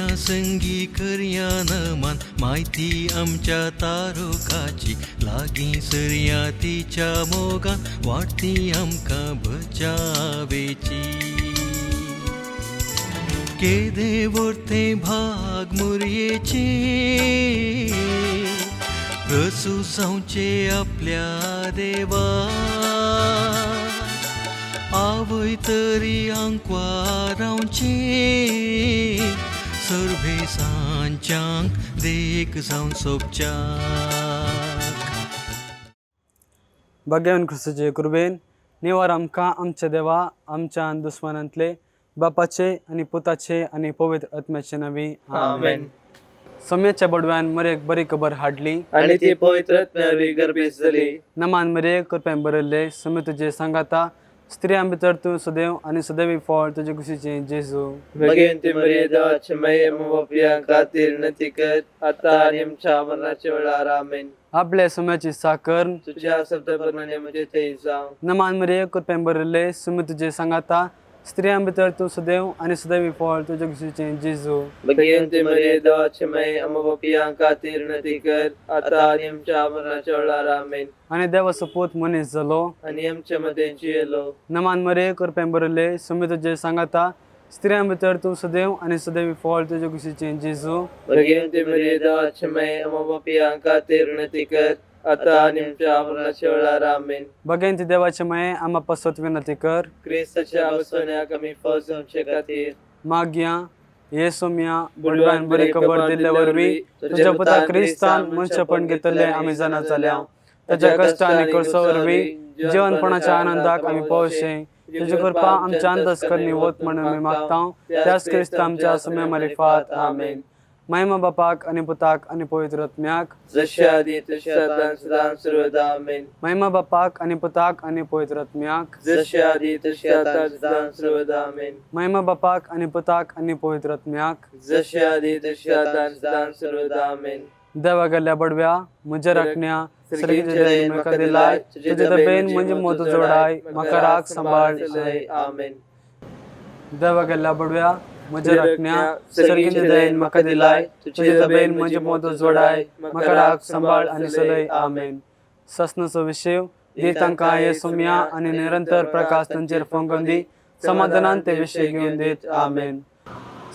तिच्या संगी करया नमान म्हायती आमच्या तारुकाची लागीं सरया तिच्या मोगान वाडती आमकां बचावेची. केदें व्हडतें भाग मुरयेचें प्रसू जावचें आपल्या देवा आवय तरी आंकवार रावचें सर्वेसांच्यांक देख जावन सोबच्याक. भाग्यवान क्रिस्ताचे कृपेन निवार आमकां आमच्या देवा आमच्या दुस्मानांतले बापाचे आनी पुताचे आनी पवित्र आत्म्याचे नांवी. आमेन. सम्याच्या बडव्यान मरेक बरी खबर हाडली आणि ती पवित्र आत्म्यावरी गर्भेस जाली. नमान मरे कृपेन बरयल्ले, सम्य तुजे सांगाता, स्त्रियां भितर तूं सदैव आनी सदैवी फळ तुजे कुशीचें जेजू. भगवंती मरिये, देवाचे माये, आम्हा खातीर विनंती कर, आता आणि आमच्या मरणाच्या वेळार. आमेन. आपल्या सम्याची साकर तुझ्या शब्दाप्रमाणे म्हजे थंय जावं. नमान मरे कृपेन बरयल्ले, सम्य तुजे सांगाता, स्त्रियां भितर तूं सदैव आनी सदैवी फळ तुजे कुशीचें जेजू. भगवंती मरिये, देवाचे माये, आम्हा खातीर विनंती कर, आता आणि आमच्या मरणाच्या वेळार. आमेन. आनी देवाचो पूत मनीस जालो आणि आमच्या मध्ये जियेलो. नमान मरे कृपेन बरयल्ले, सम्य तुजे सांगाता, स्त्रियां भितर तूं सदैव आनी सदैवी फळ तुजे कुशीचें जेजू. भगवंती मरिये, देवाचे माये, आम्हा खातीर विनंती कर, आता आणि आमच्या मरणाच्या वेळार. आमेन. भगवंती देवाचे माये, आम्हा पासत विनंती कर. क्रिस्ताच्या बसवण्याक आमी फौज जावचे खातीर. मागया हे सोम्या, बुडव्यान बरी खबर दिल्ले वरवीं तुझ्या पुता क्रिस्तान मनशेपण घेतले आमी जाणा जाल्या. ताच्या कश्ट आनी करसो वरवीं जिवनपणाच्या आनंदाक आमी पावशे. तुजी कृपा आमच्या अंदाज करणी वत म्हणून आमी मागता, त्याच क्रिस्त आमच्या सम्या मारिफात. आमेन. महिमा बापाक आनी पुताक आनी पवित्र आत्म्याक. जशे आदी तशे आतां सदां सर्वदा. आमेन. महिमा बापाक आनी पुताक आनी पवित्र आत्म्याक. जशे आदी तशे आतां सदां सर्वदा. आमेन. महिमा बापाक आनी पुताक आनी पवित्र आत्म्याक. जशे आदी तशे आतां सदां सर्वदा. आमेन. देवा गेल्ल्या बडव्या, म्हज्या राखण्या, सर्गीचे दयेन म्हाका दिलाय, तुजे दबेन म्हजे मोत जोडाय, म्हाका राख सांबाळ. आमेन. देवा गेल्ल्या बडव्या, म्हज्या राखण्या, सर्गीचे दयेन म्हाका दिलाय, तुजे दबेन म्हजे मोत जोडाय, म्हाका राख सांबाळ आनी चलय. आमेन. ससनाचो विशेव दी तांकां हे सोम्या आनी निरंतर प्रकाश तांचेर फंगोवन दी, समाधानान ते विशय घेवन दीत. आमेन.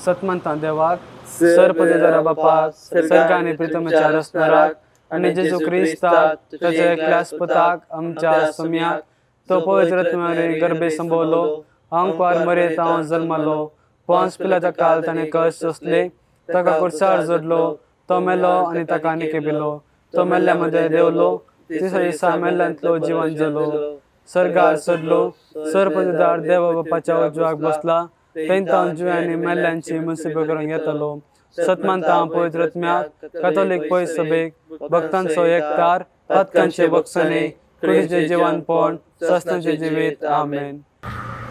सतमंता देवाक, सर्पदेदारा बापाक, सर्ग आनी प्रितमेच्या रचणाराक आनी जेजू क्रिस्ताक, ताच्या एकल्याच पुताक, आमच्या सोम्याक, तो पवित्र आत्म्यावरी गर्भे संभवलो, आंकवार मरेत हांव जल्मलो, पोंस पिलाता काल ताणें कश्ट सोंसले, ताका कुर्सार जोडलो, तो मेलो आनी ताका निकेबिलो, तो मेल्ल्या मदें देंवलो, तिसऱ्या दिसा मेल्ल्यांतलो जिवन जालो, सर्गार चडलो, सर्पदार देवा बापाच्या उजवाक बसला, थंय जिव्या आनी मेल्ल्यांची मुनसिबा करूंक येतलो. सतमानता पवित्र आत्म्याक, कॅथोलीक पयस सभेक, भक्तांचो एकतार, पातकांचे बक्षणे, कुडीचें जिवनपण, सस्नाचें जिवीत. आमेन.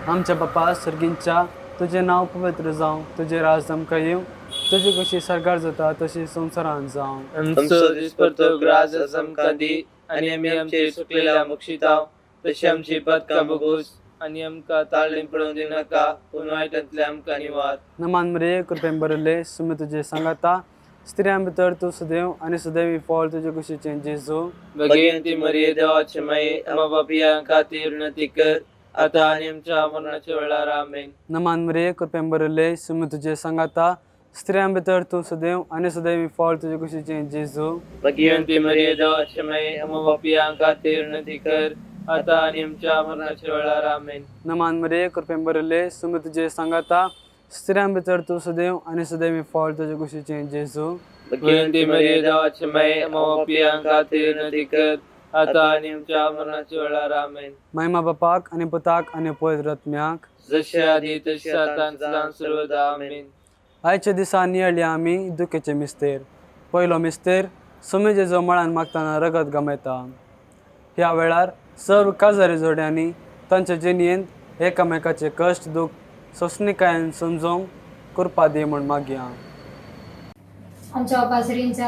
आमच्या बापा सर्गींच्या, तुजें नांव पवित्र जावं, तुजें राज आमकां येवं, तुजी कशी सरकार जाता तशी संवसारांत जावं. आमचो दिसपडतो ग्रास आज आमकां दी आनी आमी आमचे चुकलेल्या बक्षिताव तशी आमची पदकां बगूस आनी आमकां ताळणी पडोवन दिनाका, पूण वायटांतले आमकां निवार. नमान मरिये, कृपेन भरिल्ले, सुमी तुजे सांगाता, स्त्रियां भितर तूं सदैव आनी सदैवी फळ तुजे कुशीचें जेजू. भगवंती मरिये, देवाचे माये, आम्हा पापयां खातीर विनंती कर, आता आनी आमच्या मरणाच्या वेळार. आमेन. नमान मरिये, कृपेन भरिल्ले, सुमी तुजे सांगाता, स्त्रियां भितर तूं सदैव आनी सदैवी फळ तुजे कुशीचें जेजू. भगवंती मरिये, देवाचे माये, आम्हा पापयां खातीर विनंती कर, आता आनी आमच्या मरणाच्या वेळार. आमेन. नमान मरिये, कृपेन भरिल्ले, सुमी तुजे सांगाता, स्त्रियां भितर तूं सदैव आनी सदैवी फळ तुजे कुशीचें जेजू. भगवंती मरिये, देवाचे माये, आम्हा पापयां खातीर विनंती कर, आता आनी आमच्या मरणाच्या वेळार. आमेन. महिमा बापाक आनी पुताक आनी पवित्र आत्म्याक. जशे आदी तशे आतां सदां सर्वदा. आमेन. आयच्या दिसा नियाळया आमी दुखेचे मिस्तेर. पयलो मिस्तेर, सुमी जेजू मळान मागतना रगत गमयता. ह्या वेळार सर्व काजारी जोड्यांनी तांच्या जिणेंत एकामेकाचे कश्ट दूख सोंसणीकायेन समजोवंक कृपा दी म्हूण मागया. आमच्या बापा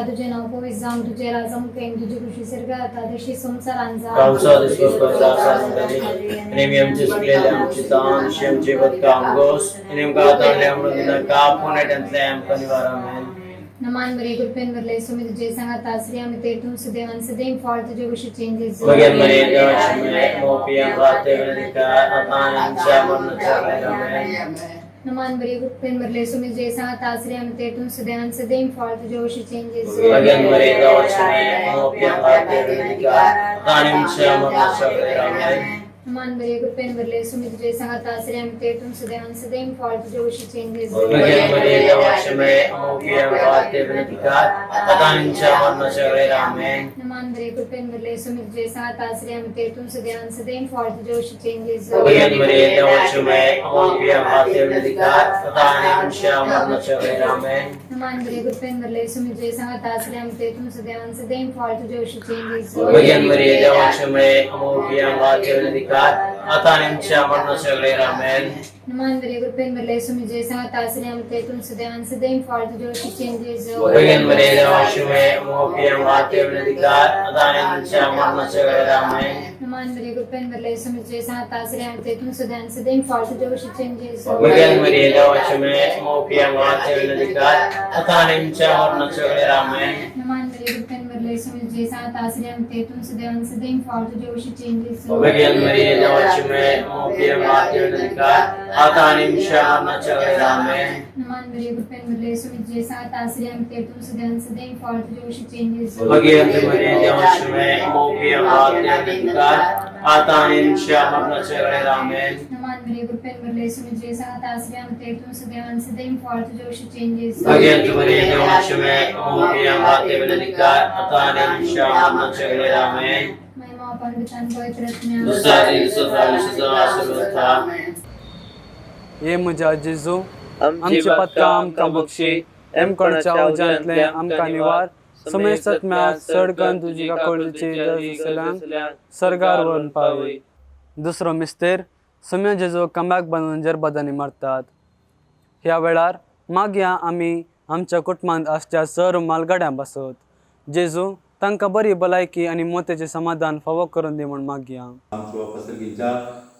तुझे नाव पवित्र जावं, तुझे राज आमकां येवं, तुजी खुशी सर्गात जाता तशी संवसारांत जावं. आमचो दिसपट्टो आणि आमी आमचे चुकलेले आमची तान आमची बदका आमगोस आनी आमकां ताणले आमकां दिनाका पूण वायटांतलें आमकां निवार. आमेन. नमान मरिये, कृपेन भरले, स्वामी तुझे सांगाता, स्त्रिया मध्ये तू सुदैवान सदैव फळ तुझे कुशीचे जेजू. भगेन मरिये देवाची माय, मोपी आमकां ते विनंती आतां आनी आमच्या मरणाच्या वेळार. आमेन. नमान मरिये, कृपेन भरले, स्वामी तुझे सांगाता, स्त्रिया मध्ये तू सुदैवान सदैव फळ तुझे कुशीचे जेजू. भगेन मरिये देवाची माय, मोपी आमकां ते विनंती आतां आनी आमच्या मरणाच्या वेळार. आमेन. नमान मरिये, कृपेन भरले, स्वामी तुझे सांगाता, स्त्रिया मध्ये तू सुदैवान सदैव फळ तुझे कुशीचे जेजू. भगेन मरिये देवाची माय, मोपी आमकां ते विनंती आतां आनी आमच्या मरणाच्या वेळार. आमेन. नमान मरिये, कृपेन भरले, स्वामी तुझे सांगाता, स्त्रिया मध्ये तू सुदैवान सदैव फळ तुझे कुशीचे जेजू. भगेन मरिये देवाची माय, मोपी आमकां ते विनंती आतां आनी आमच्या मरणाच्या वेळार. आमेन. नमान मरिये, कृपेन भरले, स्वामी तुझे सांगाता, स्त्रिया मध्ये तू सुदैवान सदैव फळ तुझे कुशीचे जेजू. भगेन मरिये देवाची माय, मोपी आमकां ते विनंती आतां आनी आमच्या मरणाच्या वेळार. आमेन. नमान मरिये, कृपेन भरले, स्वामी तुझे सांगाता, स्त्रिया मध्ये तू सुदैवान सदैव फळ तुझे कुशीचे जेजू. भगेन मरिये देवाची माय, मोपी आमकां ते विनंती आतां आनी आमच्या मरणाच्या वेळार. आमेन. नमान मरिये, कृपेन भरले, स्वामी तुझे सांगाता, स्त्रिया मध्ये तू सुदैवान सदैव फळ तुझे कुशीचे जेजू. भगेन मरिये देवाची माय, मोपी आमकां ते विनंती आतां आनी आमच्या मरणाच्या वेळार. आमेन. नमान मरिये, कृपेन भरले, स्वामी तुझे सांगाता, स्त्रिया मध्ये तू सुदैवान सदैव फळ तुझे कुशीचे जेजू. भगेन मरिये देवाची माय, मोपी आमकां ते विनंती आतां आनी आमच्या मरणाच्या वेळार. आमेन. नमान मरिये, कृपेन भरले, स्वामी तुझे सांगाता, स्त्रिया मध्ये तू सुदैवान सदैव फळ तुझे कुशीचे जेजू. भगेन मरिये देवाची माय, मोपी आमकां ते विनंती आतां आनी आमच्या मरणाच्या वेळार. आमेन. नमान मरिये, कृपेन भरले, स्वामी तुझे सांगाता, स्त्रिया मध्ये तू सुदैवान सदैव फळ तुझे कुशीचे जेजू. भगेन मरिये देवाची माय, मोपी आमकां ते विनंती आतां आनी आमच्या मरणाच्या वेळार. आमेन. महिमा बापा पितान पवित्र आत्म्या. दुसरा दिवस आशीर्वाद. हे म्हज्या जेजू, आमची पदकां आमकां बक्षी, एमकोणच्या उज्यांतलें आमकां निवार, समेस्तम्या चड करून तुजी काकुळटीची गरज आसल्यांक सर्गार व्हरून पावय. दुसरो मिस्तेर, सम्या जेजू कम्याक बांदून जरबादांनी मारतात. ह्या वेळार मागया आमी आमच्या कुटुंबांत आसच्या सर्व मालगाड्यां बासत जेजू तांकां बरी भलायकी आनी मोत्याचें समाधान फावो करून दी म्हूण मागया. आमचो बापा सर्गीच्या,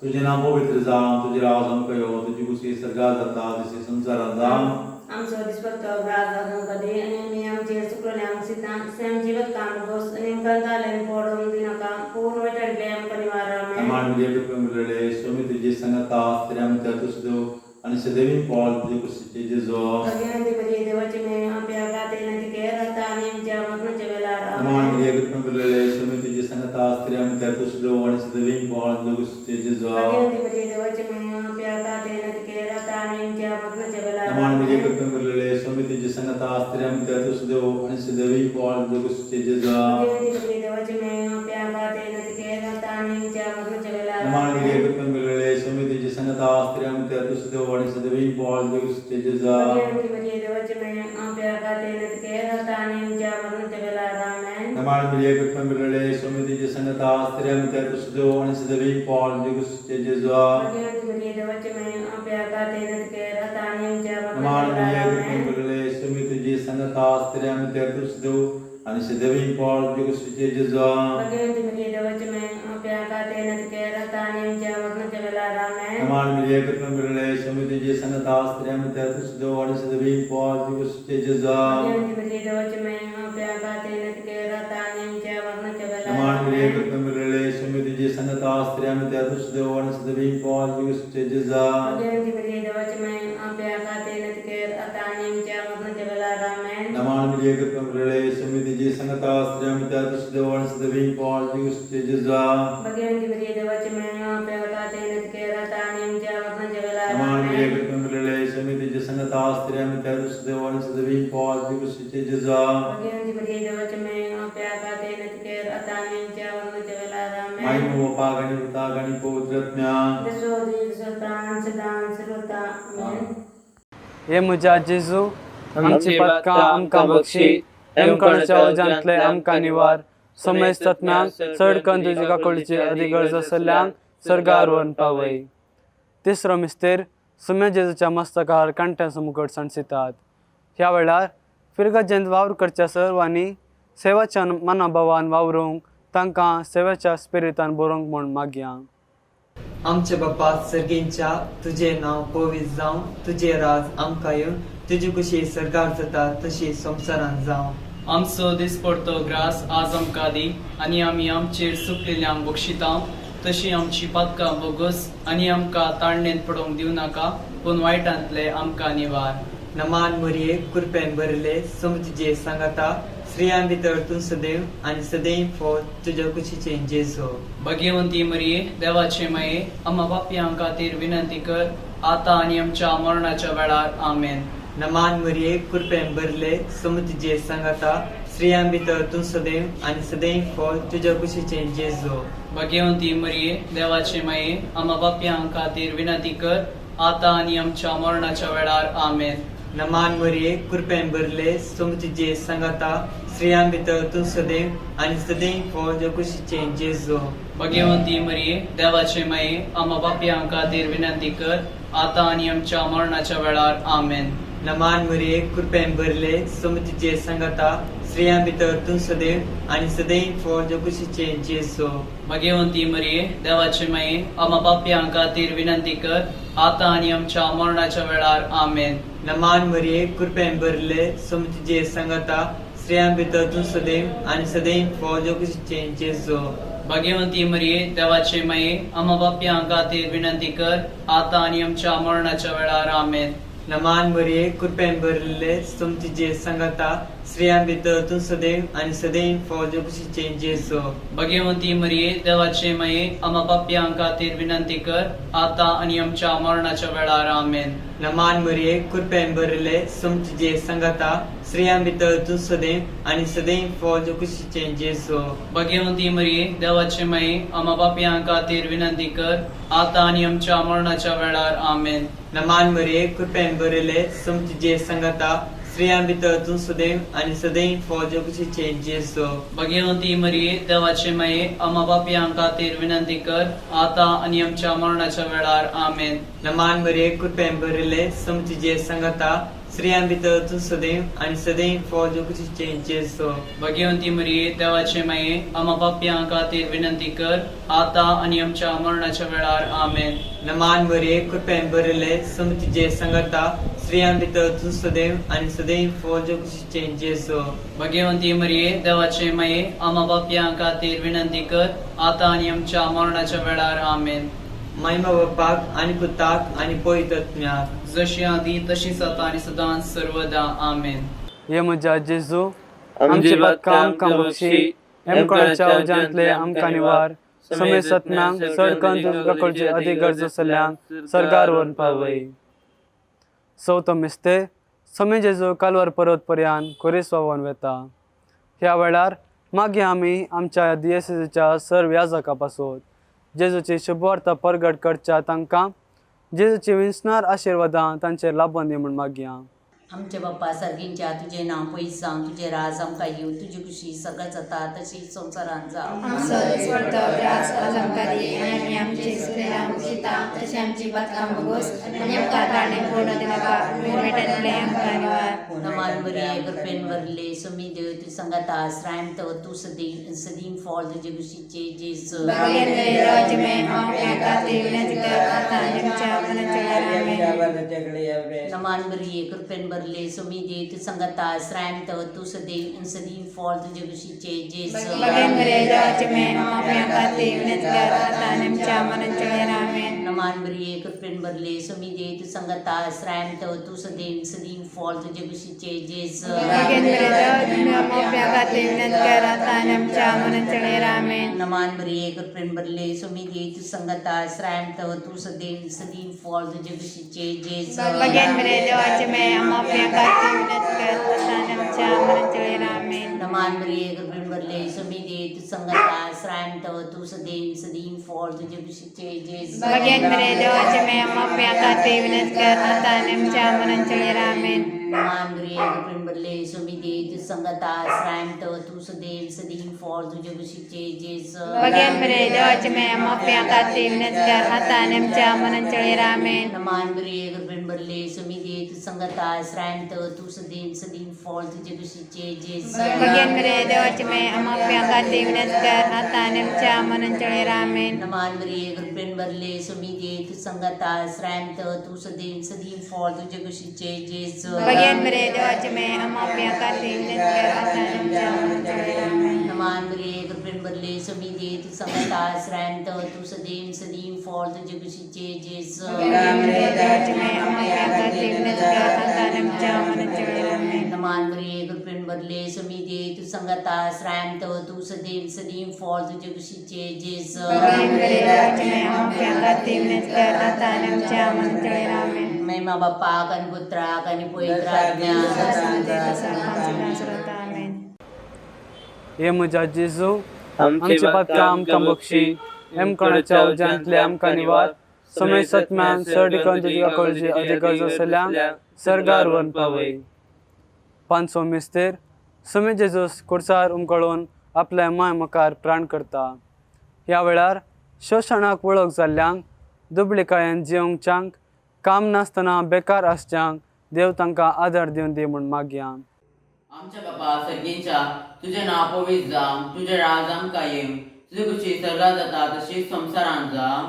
तुजें नांव पवित्र जावं, तुजें राज आमकां येवं, तुजी खुशी सर्गात जाता तशी संवसारांत जावं. आमचो दिसपट्टो ग्रास आमकां दी आनी आमी आमचेर चुकलेले आमची आमची बदकाम गोस आनी आमकां जालें पडून दिनाका पूर्ण वायटांतलें आमकां निवार. आमेन. मान मिलिये कृपा मिळले, स्वामी तुझे संगता, स्त्रिया मध्ये तू सुदैव आणि सदैवी फळ तुझे कुशीचे जेजू. भगवंती मरिये देवाची माय, आमच्या खातीर केर आता आनी आमच्या मरणाच्या वेळार. मान आमेन. मिलिये कृपा मिळले, स्वामी तुझे संगता, स्त्रिया मध्ये तू सुदैव आणि सदैवी फळ तुझे कुशीचे जेजू. भगवंती मरिये देवाची माय, आमच्या खातीर केर आता आनी आमच्या मरणाच्या वेळार. मान मिलिये आमेन. कृपा मिळले, स्वामी तुझे संगता, स्त्रिया मध्ये तू सुदैव आणि सदैवी फळ तुझे कुशीचे जेजू. भगवंती मरिये देवाची माय, आमच्या खातीर केर आता आनी आमच्या मरणाच्या वेळार. मान मिलिये आमेन. कृपा मिळले, स्वामी तुझे संगता, स्त्रिया मध्ये तू सुदैव आणि सदैवी फळ तुझे कुशीचे जेजू. भगवंती मरिये देवाची माय, आमच्या खातीर केर आता आनी आमच्या मरणाच्या वेळार. आमेन. मान मिलिये कृपा मिळले, स्वामी तुझे संगता, स्त्रिया मध्ये तू सुदैव आणि सदैवी फळ तुझे कुशीचे जेजू. भगवंती मरिये देवाची माय, आमच्या खातीर केर आता आनी आमच्या मान मरणाच्या मिलिये वेळार. कृपा आमेन. मिळले, स्वामी तुझे संगता, स्त्रिया मध्ये तू सुदैव आणि सदैवी फळ तुझे कुशीचे जेजू. भगवंती मरिये देवाची माय, आमच्या खातीर केर आता आनी आमच्या मरणाच्या वेळार. आमेन. मान मिलिये कृपा मिळले, स्वामी तुझे संगता, स्त्रिया मध्ये तू सुदैव आणि सदैवी फळ तुझे कुशीचे जेजू. भगवंती मरिये देवाची माय, आमच्या खातीर केर आता आनी आमच्या मरणाच्या वेळार. मान मिलिये आमेन. कृपा मिळले, स्वामी तुझे संगता, स्त्रिया मध्ये तू सुदैव आणि सदैवी फळ तुझे कुशीचे जेजू. भगवंती मरिये देवाची माय, आमच्या खातीर केर आता आनी आमच्या मरणाच्या वेळार. आमेन. मान मिलिये कृपा मिळले, स्वामी तुझे संगता, स्त्रिया मध्ये तू सुदैव आणि सदैवी फळ तुझे कुशीचे जेजू. भगवंती मरिये देवाची माय, आमच्या खातीर केर आता आनी आमच्या मरणाच्या वेळार. मान मिलिये आमेन. कृपा मिळले, स्वामी तुझे संगता, स्त्रिया मध्ये तू सुदैव आणि सदैवी फळ तुझे कुशीचे जेजू. भगवंती मरिये देवाची माय, आमच्या खातीर केर आता आनी आमच्या मरणाच्या वेळार. आमेन. माई बापा गणी पिता गणी पवित्र आत्म्या. जसो दिवस सदान सर्वता. आमेन. हे म्हज्या जेजू, आमची पदकां आमकां बक्षी, एमकोणच्या उज्यांतलें आमकां निवार, समेस्तम्यांक चड करून तुजी काकुळटीची अदी गरज आसल्ल्यांक सर्गार व्हरून पावय. तिसरो मिस्तेर, सुम्या जेजूच्या मस्तकार कांट्यांचो मुकट सांडसितात. ह्या वेळार फिरगजेंत वावर करच्या सर्वांनी सेवाच्या मनाभावान वावरूंक तांकां सेवेच्या स्पिरितान बरोवंक म्हूण मागया. आमचे बापा सर्गींच्या तुजें नांव पवित्र जावं, तुजें राज आमकां येवं, तुजी कुशी सरकार जाता तशी संवसारांत जावं. आमचो दिसपडतो ग्रास आज आमकां दी आनी आमी आमचेर सुकलेल्यांक बक्षितांव तशी आमची पातकां बोगस आनी आमकां ताळणेंत पडोवंक दिवं नाका पूण वायटांतले आमकां निवार. नमान मरिये कृपेन भरिल्ले सोम तुजे सांगाता, स्त्रियां भितर तूं सदैव आनी सदैव फळ तुज्या कुशीचें जेजू. भगवंती मरिये देवाचे माये आम्हा पापयां खातीर विनंती कर आतां आनी आमच्या मरणाच्या वेळार. आमेन. नमान मरिये कृपेन भरिल्ले सोम तुजे सांगाता, स्त्रियां भितर तूं सदैव आनी सदैव फळ तुज्या कुशीचें जेजू. भगवंती मरिये देवाचे माये आम्हा पापयां खातीर विनंती कर आतां आनी आमच्या मरणाच्या वेळार. आमेन. नमान मरिये कृपेन भरिल्ले सोम तुजे सांगाता, स्त्रियां भितर तूं सदैव आनी सदैव फळ तुज्या कुशीचें जेजू. भगवंती मरिये देवाचे माये आम्हा पापयां खातीर विनंती कर आतां आनी आमच्या मरणाच्या वेळार. आमेन. नमान मरिये कृपेन भरिल्ले सोम तुजे सांगाता, स्त्रियां भितर तूं सदैव आनी सदैव फळ तुज्या कुशीचें जेजू. भगवंती मरिये देवाचे माये आम्हा पापयां खातीर विनंती कर आतां आनी आमच्या मरणाच्या वेळार. आमेन. नमान मरिये कृपेन भरिल्ले सोम तुजे सांगाता, स्त्रियां भितर तूं सदैव आनी सदैव फळ तुज्या कुशीचें जेजू. भगवंती मरिये देवाचे माये आम्हा पापयां खातीर विनंती कर आतां आनी आमच्या मरणाच्या वेळार. आमेन. नमान मरिये कृपेन भरिल्ले सोम तुजे सांगाता, स्त्रियां भितर तूं सदैव आनी सदैव फळ तुज्या कुशीचें जेजू. भगवंती मरिये देवाचे माये आम्हा पापयां खातीर विनंती कर आतां आनी आमच्या मरणाच्या वेळार. आमेन. नमान मरिये कृपेन भरिल्ले सोम तुजे सांगाता, स्त्रियां भितर तूं सदैव आनी सदैव फळ तुज्या कुशीचें जेजू. भगवंती मरिये देवाचे माये आम्हा पापयां खातीर विनंती कर आतां आनी आमच्या मरणाच्या वेळार. आमेन. नमान मरिये कृपेन भरिल्ले सोम तुजे सांगाता, स्त्रियां भितर तूं सदैव आनी सदैव फळ तुज्या कुशीचें जेजू. भगवंती मरिये देवाचे माये आम्हा पापयां खातीर विनंती कर आतां आनी आमच्या मरणाच्या वेळार. आमेन. नमान मरिये कृपेन भरिल्ले सोम तुजे सांगाता, स्त्रियां भितर तूं सदैव आनी सदैव फळ तुज्या कुशीचें जेजू. भगवंती मरिये देवाचे माये आम्हा पापयां खातीर विनंती कर आतां आनी आमच्या मरणाच्या वेळार. आमेन. नमान मरिये कृपेन भरिल्ले सोम तुजे सांगाता, स्त्रियां भितर तूं सदैव आनी सदैव फळ तुज्या कुशीचें जेजू. भगवंती मरिये देवाचे माये आम्हा पापयां खातीर विनंती कर आतां आनी आमच्या मरणाच्या वेळार. आमेन. महिमा बापाक आनी पुताक आनी पवित्र आत्म्याक, जशी आदी तशीच आतां आनी सदांच सर्वदा. आमेन. हे म्हज्या जेजू आमचे पातकां आमकां बक्षी, हेमकोणाच्या उज्यांतले आमकां निवार, समेत सत्म्यांक चड करून तुमकां कडची अदीक गरज आसल्ल्यांक सरकार व्हरून पावय. चवथो मिस्ते समे जेजू कालवार पर्वत पर्यान खोरीस वावन वेता. ह्या वेळार मागीर आमी आमच्या दियेसेच्या सर्व याजका पासून जेजूची शुभवार्ता परगट करच्या तांकां जेजूची विंचणार आशिर्वादां तांचेर लाभोन दी म्हूण मागया. आमचे बाप्पा सर्गींच्या तुजें नांव पयस जावं, तुजें राज आमकां येवं, तुजी खुशी सगळें जाता तशी संवसारांत जावं. आमचो दिसपडतो ग्रास आज आमकां दी आनी आमी आमचे चुकलेल्यांक बक्षिता तशी आमची पातकां बोगोस आनी आमकां ताळणें पडूं दिनाका पूण वायटांतलें आमकां निवार. नमान मरिये कृपेन भरले सुमी देव तूं सांगाता, स्त्रियां भितर तूं सदैव सदीं फळ तुजे कुशीचें जेजू. भगवंत देवाचे माये आमच्या खातीर विनंती कर आतां आनी आमच्या मरणाच्या वेळार. आमेन. नमान मरिये कृपेन भरले सुमी देव तूं सांगाता, स्त्रियां भितर तूं सदैव सदीं फळ तुजे कुशीचें जेजू. भगवंत देवाचे माये आमच्या खातीर विनंती कर आतां आनी आमच्या मरणाच्या वेळार. आमेन. नमान मरिये कृपेन भरले सुमी देव तूं सांगाता, स्त्रियां भितर तूं सदैव सदीं फळ तुजे कुशीचें जेजू. भगवंत देवाचे माये आमच्या खातीर विनंती कर आतां आनी आमच्या मरणाच्या वेळार. आमेन. नमान मरिये कृपेन भरले सुमी देव तूं सांगाता, स्त्रियां भितर तूं सदैव सदीं फळ तुजे कुशीचें जेजू. भगवंत देवाचे माये आमच्या खातीर विनंती कर आतां आनी आमच्या मरणाच्या वेळार. आमेन. नमान मरिये कृपेन भरले सुमी देव तूं सांगाता, स्त्रियां भितर तूं सदैव सदीं फळ तुजे कुशीचें जेजू. भगवंत देवाचे माये आमच्या खातीर विनंती कर आतां आनी आमच्या मरणाच्या वेळार. आमेन. नमान मरिये कृपेन भरले सुमी देव तूं सांगाता, स्त्रियां भितर तूं सदैव सदीं फळ तुजे कुशीचें जेजू. भगवंत देवाचे माये आमच्या खातीर विनंती कर आतां आनी आमच्या मरणाच्या वेळार. आमेन. नमान मरिये कृपेन भरले सुमी देव तूं तूं संगता श्रायंत तूं सदीम सदीम फॉल तुजे कुशीचे जेजू. भगेन मरे देवाची माय आमा खातीर विनंती कर आता आनी आमच्या मरणाच्या वेळार आमेन. नमान मरिये कृपेन भरले स्वामी दे तूं संगता श्रायंत तूं सदीम सदीम फॉल तुजे कुशीचे जेजू. भगेन मरे देवाची माय आमा खातीर विनंती कर आता आनी आमच्या मरणाच्या वेळार आमेन. नमान मरिये कृपेन भरले स्वामी दे तूं संगता श्रायंत तूं सदीम सदीम फॉल तुजे कुशीचे जेजू. भगेन मरे देवाची माय आमा खातीर विनंती कर आता आनी आमच्या मरणाच्या वेळार आमेन. नमान मरिये कृपेन भरले स्वामी दे तूं संगता श्रायंत तूं सदीम सदीम फॉल तुजे कुशीचे जेजू. भगेन मरे देवाची माय आमा खातीर विनंती कर आता आनी आमच्या मरणाच्या वेळार आमेन. महिमा बापाक आनी पुत्राक आनी पवित्र आत्म्याक. आमेन. हे म्हज्या जेजू, आमचे पातकां आमकां बक्षी, हेमकोणाच्या उज्यांतले आमकां निवार, समय सत्म्यान सड करून तुजी काकळजी अधिक गरज आसल्या सर्गार व्हरून पावय. 500 मिस्तेर समे जेजूस कुर्सार उमकळून आपल्या माय मुखार प्राण करता. ह्या वेळार शोशणाक वळख जाल्ल्यांक, दुबळिकायेन जियोवच्यांक, काम नासतना बेकार आसच्यांक देव तांकां आदार दिवन दी म्हूण मागया. आमच्या बापा सर्गींच्या, तुजें नांव पवित्र जावं, तुजें राज आमकां येवं, तुजी खुशी सर्गात जाता तशीच संवसारांत जावं.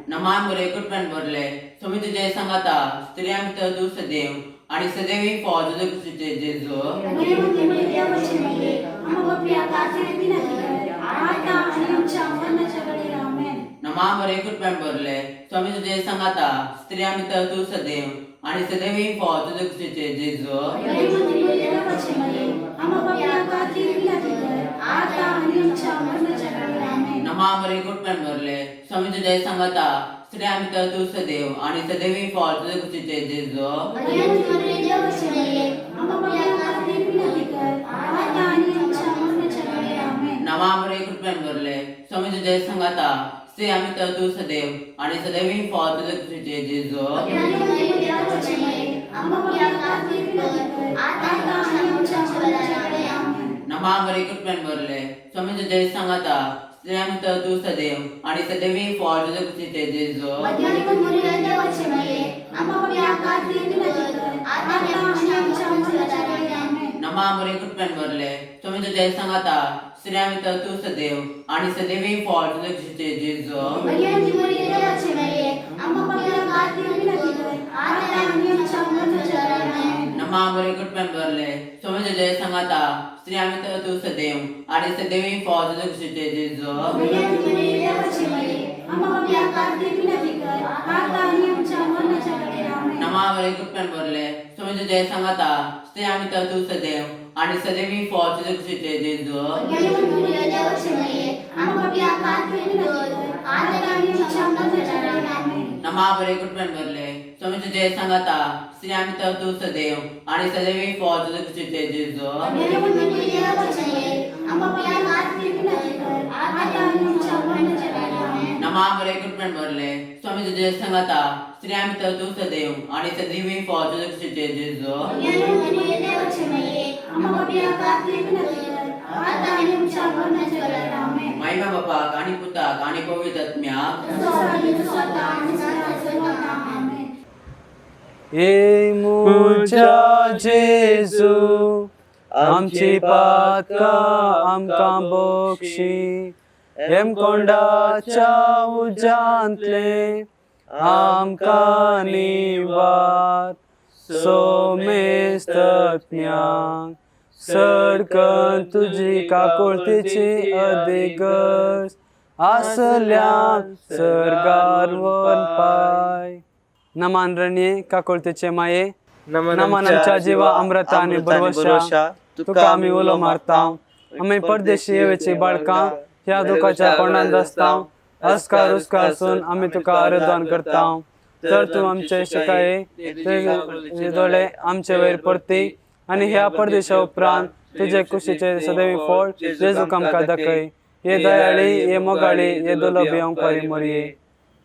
नमान बरे कृपेन भरले, स्वामी तुजे सांगाता, स्त्रियां भितर तूं सदैव आनी सदैवी फळ तुजे कुशीचे जेजू. नमान बरे कृपेन भरले, स्वामी तुजे सांगाता, स्त्रियां भितर तूं सदैव आनी सदैवी फळ तुजे कुशीचे जेजू. नमान बरे कृपेन भरले, स्वामी तुजे सांगाता, स्त्रियां भितर तूं सदैव आनी सदैवी फळ तुजे कुशीचे जेजू. नमान बरे कृपेन भरले, स्वामी तुजे सांगाता, स्त्रियां भितर तूं सदैव आनी सदैवी फळ तुजे कुशीचे जेजू. नमान बरे कृपेन भरले, स्वामी तुजे सांगाता, स्त्रियां भितर तूं सदैव आनी सदैवी फळ तुजे कुशीचे जेजू. नमान बरे कृपेन भरले, स्वामी तुजे सांगाता, स्त्रियां भितर तूं सदैव आनी सदैवी फळ तुजे कुशीचे जेजू. नमान बरे कृपेन भरले, स्वामी तुजे सांगाता, स्त्रियां भितर तूं सदैव आनी सदैवी फळ तुजे कुशीचे जेजू. नमान बरे कृपेन भरले, स्वामी तुजे सांगाता, स्त्रियां भितर तूं सदैव आनी सदैवी फळ तुजे कुशीचे जेजू. नमान बरे कृपेन भरले, स्वामी तुजे सांगाता, स्त्रियां भितर तूं सदैव आनी सदैवी फळ तुजे कुशीचे जेजू. नमान बरे कृपेन भरले, स्वामी तुजे सांगाता, स्त्रियां भितर तूं सदैव आनी सदैवी फळ तुजे कुशीचे जेजू. महिमा बापाक आनी पुताक आनी पवित्र आत्म्याक. हे म्हज्या जेजू, आमची पातकां आमकां बक्षी, हेमकोंडाच्या उज्यांतले आमकां निवार, सोमेस्तज्ञांक सडकन तुजी काकुळतीची अधिगज आसल्या सर्गार वन पाय. नमान रणये काकुळतीचे माये, नमन आमच्या जिवा अमृता आनी भरवशा, तुका आमी उलो मारता. आमी परदेशी येवची बाळकां ह्या दुखाच्या कोंडांत आसता, अस्कार उस्कारसून आमी तुका आराधन करता. तर तूं आमचे शिकाये तुजे दोळे आमचे वयर परती आनी ह्या परदेशा उपरांत तुजे कुशीचे सदैवी फळ जेजूक आमकां दाखय. हे दयाळी, हे मोगाळी, हे दुर्लभ ओंकारी मरये,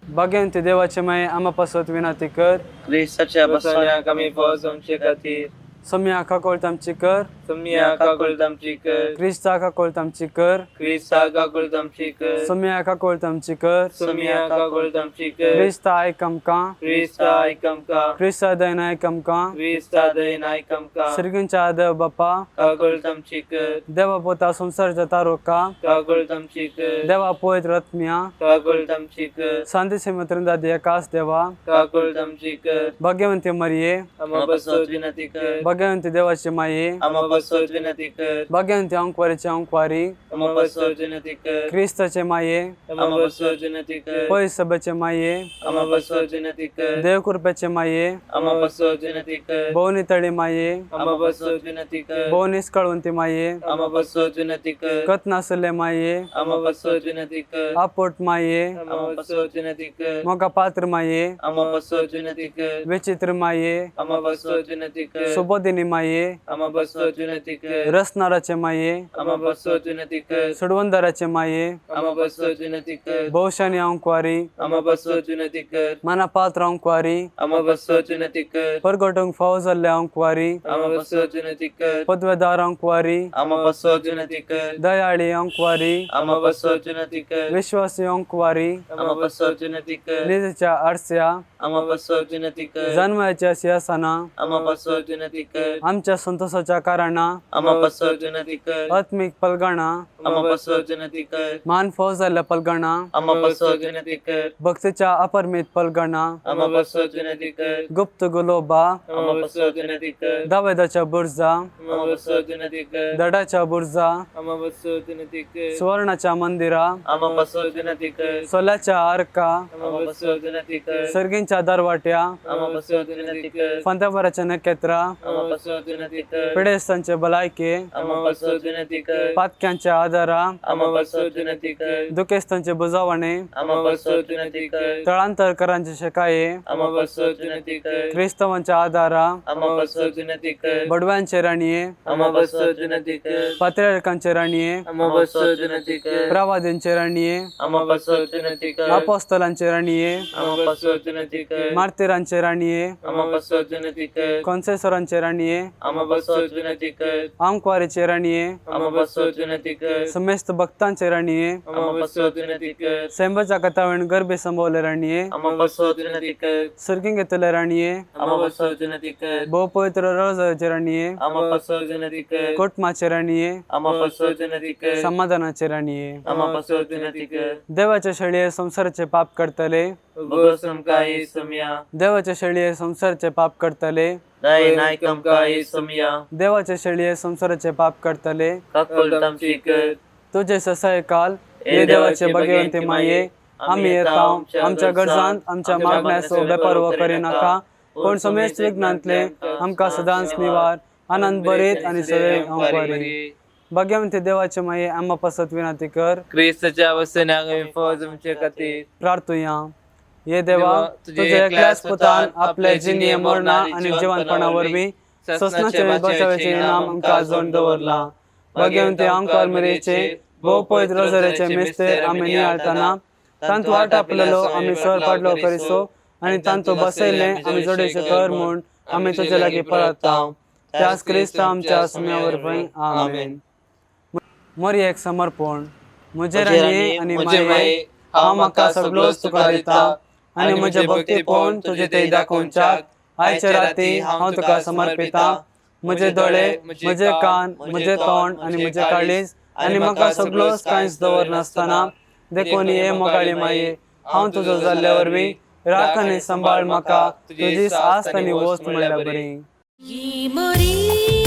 बागेंत देवाचे माये आमा पासत विनंती कर. क्रिस्ताच्या बसण्याक आमी फळ जावचे खातीर. सोम्या काकोळत आमची कर, सोम्या काकुळट आमची कर, क्रिस्ता काकोळत आमची कर, क्रिस्ता काकुळट आमची कर, सोम्या काकोळत आमची कर, सोम्या काकुळट आमची कर, क्रिस्ता आयक आमकां, क्रिस्ता आयक आमकां, क्रिस्ता दयेन आयक आमकां, क्रिस्ता दयेन आयक आमकां, सर्गींच्या देव बापा काकुळट आमची कर, देवा पोता संवसाराच्या तारोका काकुळट आमची कर, देवा पवित्र आत्म्या काकुळट आमची कर, शांती त्रिंदादी एकाच देवा काकुळट आमची कर, भाग्यवंती मरिये आम्हा पासत विनंती कर, भाग्यवंती देवाची माये आम्हा पासत विनंती कर, भाग्यवंती अंकवारीची अंकवारी आम्हा पासत विनंती कर, क्रिस्ताचे माये आम्हा पासत विनंती कर, पवित्र सभेचे माये आम्हा पासत विनंती कर, देवकृपेचे माये आम्हा पासत विनंती कर, भोवनितळी माये आम्हा पासत विनंती कर, भोवनिस्कळवंती माये आम्हा पासत विनंती कर, कत नासले माये आम्हा पासत विनंती कर, आपोट माये आम्हा पासत विनंती कर, मोका पात्र माये आम्हा पासत विनंती कर, विचित्र माये आम्हा पासत विनंती कर, सुबोधिनी माये आम्हा पासत विनंती कर, रसनाराचे माये आम्हा पासत विनंती कर, सुडवंदराचे माये आम्हा पासत विनंती कर, भोवशानी अंकवारी आम्हा पासत विनंती कर, मना पात्र अंकवारी आम्हा पासत विनंती कर, परगटूंक फावो जाल्ले अंकवारी आम्हा पासत विनंती कर, पदवेदार अंकवारी आम्हा पासत विनंती कर, दयाळी अंकवारी आम्हा पासत विनंती कर, विश्वासी अंकवारी आम्हा पासत विनंती कर, निजेच्या आरस्या आम्हा पासत विनंती कर, जन्माच्या सिंहासना आम्हा पासत विनंती कर, आमच्या संतोषाच्या कारणा आम्हा पासत विनंती कर, आत्मिक पलगणा आम्हा पासत विनंती कर, मान फौज जाल्ल्या पलगणा आम्हा पासत विनंती कर, भक्तीच्या अपरमित पलगणा आम्हा पासत विनंती कर, गुप्त गुलोबा आम्हा पासत विनंती कर, दावेदाच्या बुर्जा आम्हा पासत विनंती कर, दडाच्या बुर्जा आम्हा पासत विनंती कर, सुवर्णाच्या मंदिरा आम्हा पासत विनंती कर, सोल्याच्या आरका आम्हा पासत विनंती कर, सर्गींच्या दरवाट्या आम्हा पासत विनंती कर, फांत्याभराच्या नखेत्रा आम्हा पासत विनंती कर, पिडेस्तांचे भलायके आम्हा पासत विनंती कर, पातक्यांच्या आधारा आम्हा पासत विनंती कर, दुखेस्तांचे बुजावणे आम्हा पासत विनंती कर, तळांतरकरांचे शेकाये आम्हा पासत विनंती कर, क्रिस्तवांच्या आधारा आम्हा पासत विनंती कर, बडव्यांचे राणये आम्हा पासत विनंती कर, पात्रियार्कांचे राणये आम्हा पासत विनंती कर, प्रवाद्यांचे राणये आम्हा पासत विनंती कर, अपोस्तलांचे राणये आम्हा पासत विनंती कर, मार्तीरांचे राणये आम्हा पासत विनंती कर, कॉन्सेसरांचे राणये आम्हा पासत विनंती कर, आमक्वारीचे राणये आम्हा पासत विनंती कर, समेस्त भक्तांचे राणये आम्हा पासत विनंती कर, सेंबाच्या कथावेण गर्भे संभवले राणये आम्हा पासत विनंती कर, सर्गींक घेतले राणये आम्हा पासत विनंती कर, भोवपवित्र रोजाचे राणये आम्हा पासत विनंती कर, कोटमाचे राणये आम्हा पासत विनंती कर, समाधानाचे राणये आम्हा पासत विनंती कर, देवाच्या शेळये संसाराचे पाप करतले उगोस आमकां हे सोम्या, देवाच्या शेळये संसाराचे पाप करतले दयेन आयक आमकां हे सोम्या, देवाच्या शेळये संसाराचे पाप करतले काकुळट आमची कर, तुझे ससाय काल हे देवाचे भगवंते माये आम्ही येता आमच्या गरजांत आमच्या मागण्याचो बेपर्व करिनाका पूण समेस्त विघ्नांतले आमकां सदांच निवार आनंद बरीत आनी सदैव अंकवारी. भाग्यवंती देवाचे माये आम्हा पासत विनंती कर. क्रिस्ताच्या अवस्थेने आगामी फौज आमचे खातीर प्रार्थुया. ये देवा, तुझे एकल्याच पुतान आपले जिणे मरणा आनी जिवंतपणा वरवीं सोसणाचे बचावाचे इनाम आमकां जोडून दवरला. भाग्यवंती आमकां मिरेचे भोव पवित्र रोजरेचे मिस्तेर आमी नियाळतना तांतू वाट आपलेलो आमी स्वर पाडलो करिसो आनी तांतू बसयलें आमी जोडेचे कर म्हूण आमी तुजे लागीं परता. त्याच क्रिस्त आमच्या सुम्या वरवीं. आमेन. मोरयेक समर्पण. म्हजे राणये आनी माये, हांव म्हाका सगळोच तुका दिता आनी म्हजें भक्तीपण तुजें तें दाखोवच्याक आयचे राती हांव तुका समर्पिता. म्हजे दोळे, म्हजे कान, म्हजें तोंड आनी म्हजें काळीज आनी म्हाका सगळोच कांयच दवरनासतना देखून हे मोगाळी माये, हांव तुजो जाल्ल्या वरवीं राख आनी सांबाळ म्हाका तुजी आस्त आनी वस्त म्हणल्यार बरी. ही मोरी